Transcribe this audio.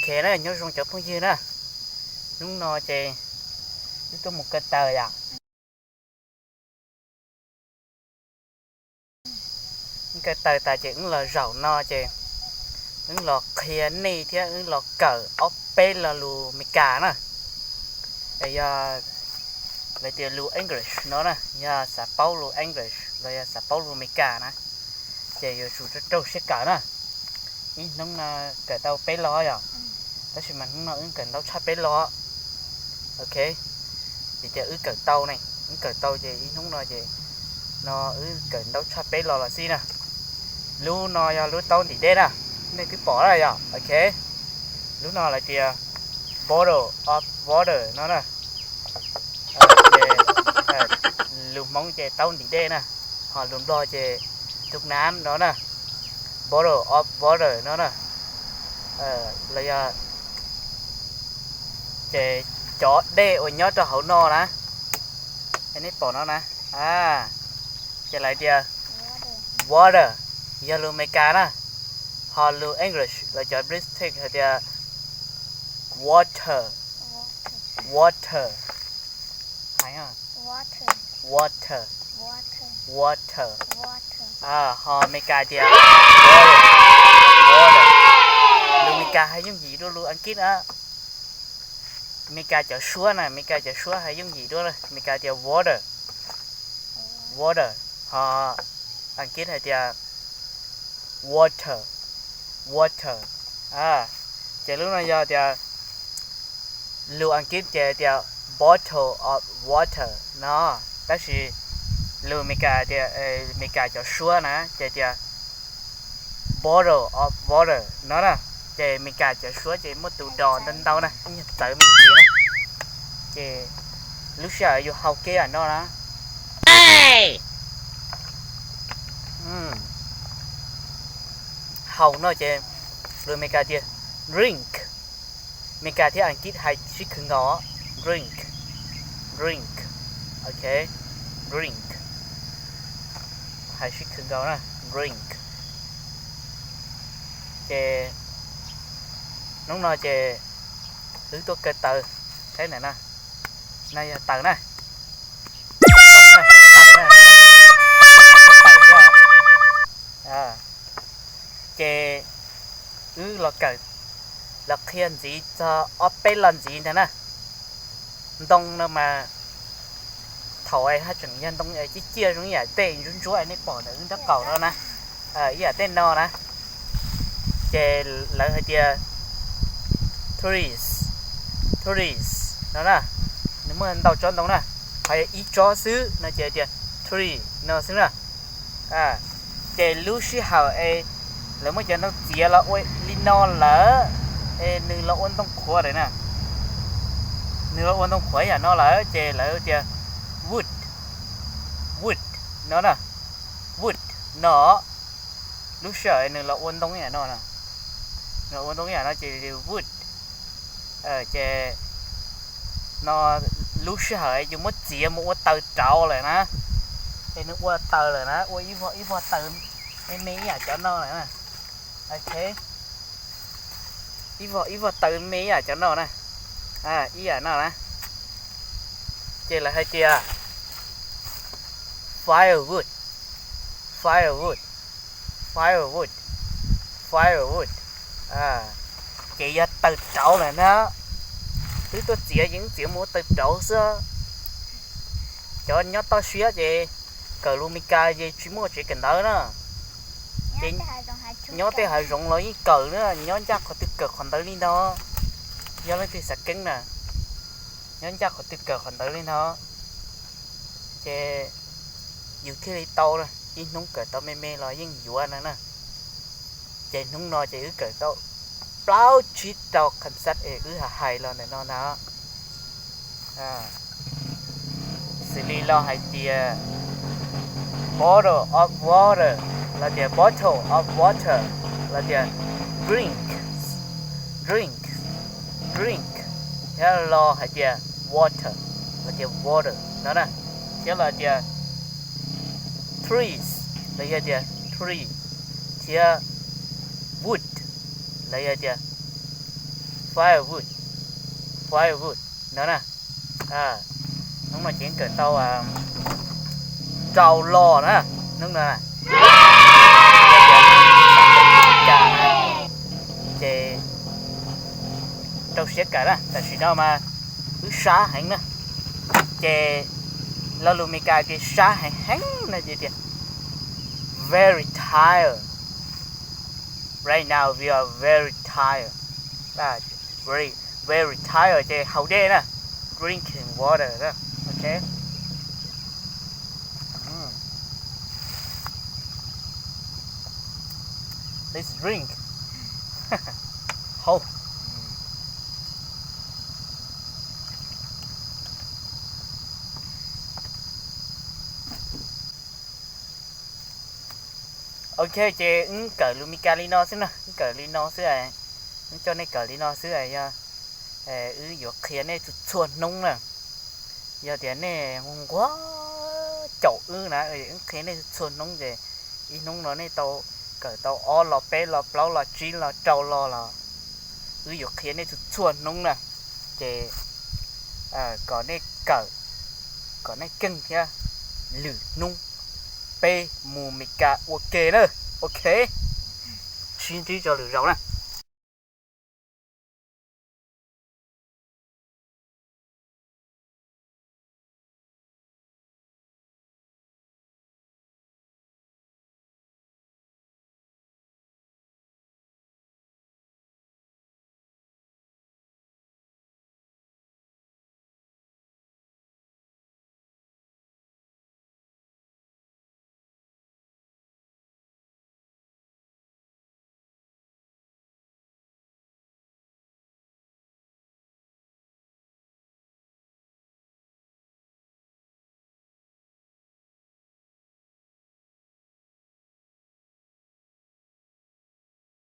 Ok na, nyob zoo cov phooj ywg na. Hnub no ces wb tuaj mus ko taw yom. Wb ko taw tas ces wb los zaum no ces wb los qhia nej thiab wb los kawm ob peb lo lus Meskas na. Es yog lawv tias lus English no na, yog xav paub lus English los yog xav paub lus Meskas na, ces yuav tsum raug siab kawm na. Ib hnub no kawm tau peb lo yom, tab sis mas hnub no wb kawm ntau tshaj peb lo. Ok, vim tias wb kawm tau ne, wb kawm tau ces ib hnub no ces no wb kawm ntau tshaj peb lo los xij na. Lub no yog lub taub ntim dej na, nej twb pom lawm yom. Ok, lub no lawv tias bottle of water no na. Lus Hmoob ces taub ntim dej na, ho lus Nplog ces tus nam no na, bottle of water no na. Los yog ces cov dej uas nyob rau hauv no na, nej pom no na, ces lawv tias water, yog lus Meskas na, ho lus English los cov British hais tias water, water, water, water, ho Meskas tias water, water. Lus Meskas hais yooj yim dua lus Askiv na. Meskas cov suab na, Meskas cov suab hais yooj yim dua, Meskas tias water, water, ho Askiv hais tias water, water. Ces lub no yog tias lus Askiv ces tias bottle of water no, tab sis lus Meskas tias, Meskas cov suab na ces tias bottle of water no na. Ces Meskas cov suab ces muaj tus dos ntau ntau na, ib nyuag txawv me ntsis na. Ces lub sij hawm yus haus kev no na, haus no ces lus Meskas tias drink. Meskas thiab Askiv hais sib khwv nkaus, drink, drink, ok, drink, hais sib khwv nkaus na, drink. Ces hnub no ces wb tuaj kaw taws, saib ntawm no, no yog taws na, taws na, ces wb los kawm, los qhia ntxiv txog ob peb lo ntxiv ntag na. Ntoo no mas thaum es haj tseem yog ntoo ciaj ciaj zoo ib yam tej ntsuab ntsuab nej pom ntawm wb nraub qaum no na, ib yam tej no na, ces lawv hais tias trees, trees no na, nws muaj ntau tsob ntoo na, ho yog ib tsob xwb no ces tias tree no xwb na. Ces lub sij hawm es lawv muab cov ntoo txiav los ua li no lawm, es nws los ua ntoo qhuav lawm na, nws los ua ntoo qhuav yam no lawm ces lawv tias wood, wood no na, wood no. Lub sij hawm nws los ua ntoo yam no, nws los ua ntoo yam no ces wood. Ces no lub sij hawm yus muab txiav mus ua taws rauv lawm na, es nws ua taws lawm na, ua ib vog ib vog taws me me ib yam cov no lawm na. Ok, ib vog ib vog taws me ib yam cov no na, ib yam no na, ces lawv hais tias firewood, firewood, firewood, firewood. Ces yog taws rauv lawm na. Twb tuaj txiav ces wb txiav mus ua taws rauv xwb. Cov nyob toj siab ces kawm lus Meskas ces tsis muaj tsev kawm ntawv na. Ces nyob tej hav zoov los yeej kawm na, nyob ncaj qhov twg kawm qhov ntawd li ntag. Yog leej twg xav keeb na, nyob ncaj qhov twg kawm qhov ntawd li ntag. Ces yus thiaj li tau, ib hnub kawm tau me me los yeej yuav no na. Ces hnub no ces wb kawm tau plaub tsib rau concept es wb hais los ntawm no ntag. Xws li los hais tias bottle of water, los tias bottle of water, los tias drink, drink, drink, thiab los hais tias water, los tias water no na, thiab los tias trees, los yog tias tree, thiab wood, los yog tias Firewood, firewood no na. Hnub no ces kawm tau rau los na, hnub no. Ces rau siab kawm na, tam sim no mas wb sab heev na. Ces lo lus Meskas tias sab heev heev no ces tias very tired. Right now we are very tired. Very, very tired ces haus dej na. Drinking water na. Ok. Let's drink. Haus. Ok, ces wb kawm lus Meskas li no xwb na, wb kawm li no xwb. Wb coj nej kawm li no xwb, yog wb yuav qhia nej txhua txhua hnub na. Yog tias nej nquag caum wb na, wb qhia nej txhua txhua hnub ces ib hnub no nej tau kawm tau ob los peb los plaub los tsib los rau los los wb yuav qhia nej txhua txhua hnub na. Ces kom nej kawm, kom nej keej thiab. Lwm hnub peb mus Meskas ua ke na. Ok, sib ntsib rau lwm zaus na.